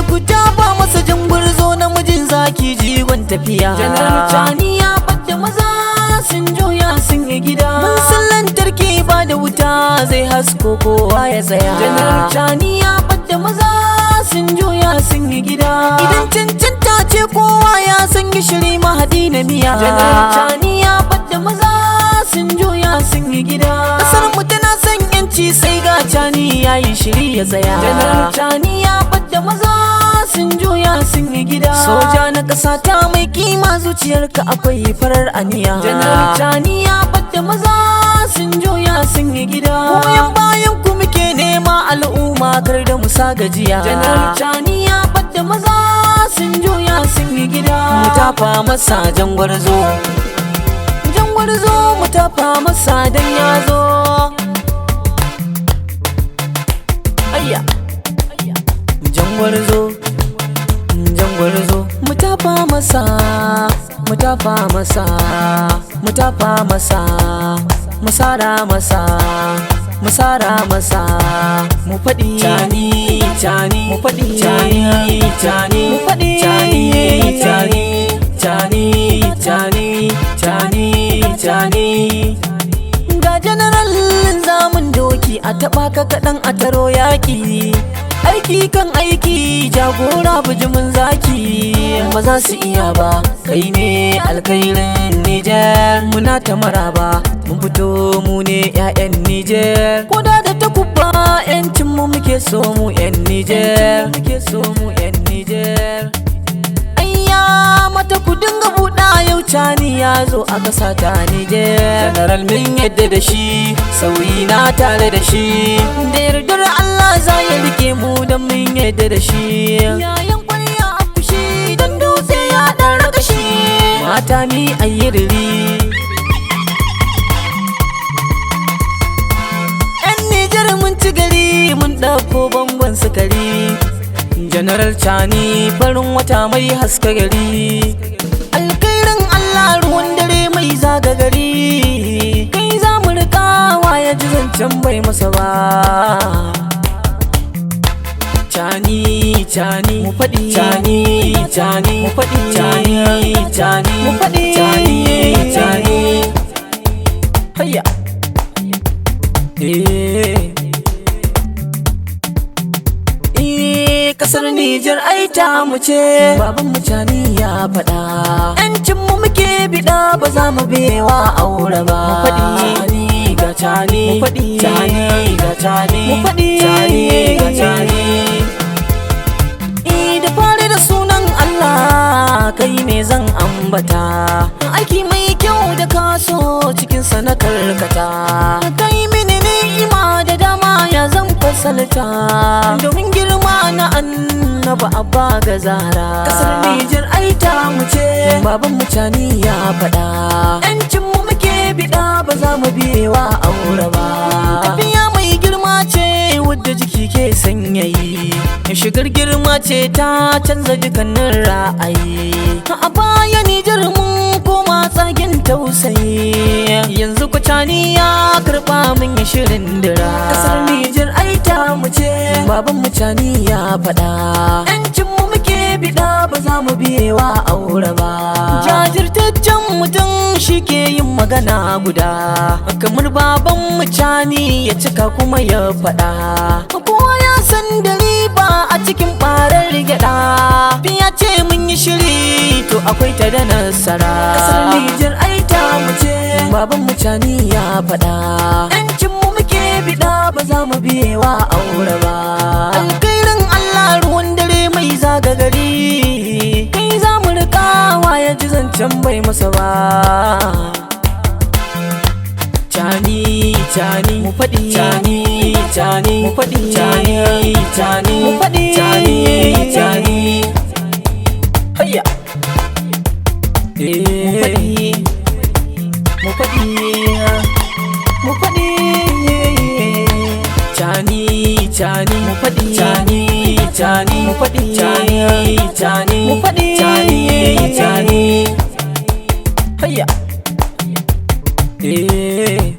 Ku tafa masa jangwarzo, namijin zaki, jigon tafiya. Janar Chani ya ɓadda maza, sun juya sun yi gida. Mun san lantarki ba da wuta zai hasko kowa ya tsaya. Janar Chani ya ɓadda maza, sun juya sun yi gida. Idan cancanta ce, kowa ya san gishiri mahadi na miya. Janar Chani ya ɓadda maza, sun juya sun yi gida. Kasar mu tana son yanci, sai ga Chani ya yi shiri ya tsaya. Janar Chani ya ɓadda maza, sun juya sun yi gida. Soja na ƙasa ta mai kima, zuciyarka akwai farar aniya. Janar Chani ya ɓadda maza, sun juya sun yi gida. Goyon bayan ku muke nema, al'umma, kar da mu sa gajiya. Janar Chani ya ɓadda maza, sun juya sun yi gida. Mu tafa masa jangwarzo, jangwarzo, mu tafa masa dan ya zo. Ayya, jangwarzo, jangwarzo, mu tafa masa, mu tafa masa, mu tafa masa, mu sara masa, mu sara masa, mu faɗi Chani, Chani, mu faɗi Chani, Chani, mu faɗi Chani, Chani, Chani, Chani, Chani, Chani. Ga general zamun doki, a taɓa ka kaɗan a taro yaƙi. Aiki kan aiki, jagora bijimin zaki, ba za su iya ba, kai ne alkhairin Nijar. Muna ta maraba, mun fito, mu ne 'ya'yan Nijar. Koda da takuba, 'yancin mu muke so mu 'yan Nijar, muke so mu 'yan Nijar. Ayya mata, ku dinga buɗa, yau Chani ya zo a ƙasa ta Nijar. General min yadda da shi, sauyi na tare da shi. Da yardar Allah za ya rike mu don mun yadda da shi. Yayan kwarya a fushi don dutse ya ɗan rakashi. Mata mi ayyiriri. Yan Nijar mun ci gari, mun ɗauko bangon sukari. General Chani, farin wata mai haska gari. Alkhairin Allah, ruwan dare mai zaga gari. Kai za mu riƙawa, ya ji zancen bai masa ba. Chani, Chani, Mu faɗi Chani, Chani, mu faɗi Chani, Chani, mu faɗi Chani, Chani. Hayya. Eh. Eh, kasar Nijar ai ta mu ce, baban mu Chani ya faɗa. Yancin mu muke biɗa, ba za mu bewa aure ba. Mu faɗi Chani ga Chani, mu faɗi Chani ga Chani, mu faɗi Chani ga Chani. Eh, da fari da sunan Allah kai ne zan ambata. Aiki mai kyau da kaso cikin na karkata. Kai mini ni'ima da dama, ya zan fasalta. Domin girma na Annaba Abba ga Zara. Kasar Nijar ai ta mu ce, baban mu Chani ya faɗa. Yancin mu muke biɗa, ba za mu biyewa aure ba. Tafiya mai girma ce wadda jiki ke sanyayi. Shigar girma ce ta canza dukkanin ra'ayi. A baya Nijar mun koma tsagen tausayi, yanzu ku Chani ya karɓa, mun yi shirin dira. Kasar Nijar ai ta mu ce, baban mu Chani ya faɗa. Yancin mu muke biɗa, ba za mu biyewa aure ba. Jajirtaccen mutum shi ke yin magana guda, kamar baban mu Chani ya cika kuma ya faɗa. Kowa ya san da riba a cikin ɓarar gyaɗa. Fiya ce mun yi shiri, to akwai ta da nasara. Kasar Nijar ai ta mu ce, baban mu Chani ya faɗa. Yancin mu muke biɗa, ba za mu biyewa aure ba. Alkhairin Allah, ruwan dare mai zaga gari. Kai za mu riƙawa, ya ji zancen bai masa ba. Chani, Chani, Mu faɗi Chani, Chani, mu faɗi Chani, Chani, mu faɗi Chani, Chani. Hayya. Mu faɗi, mu faɗi, mu faɗi Chani, Chani, mu faɗi Chani, Chani, mu faɗi Chani, Chani, mu faɗi Chani, Chani. Hayya. Eh.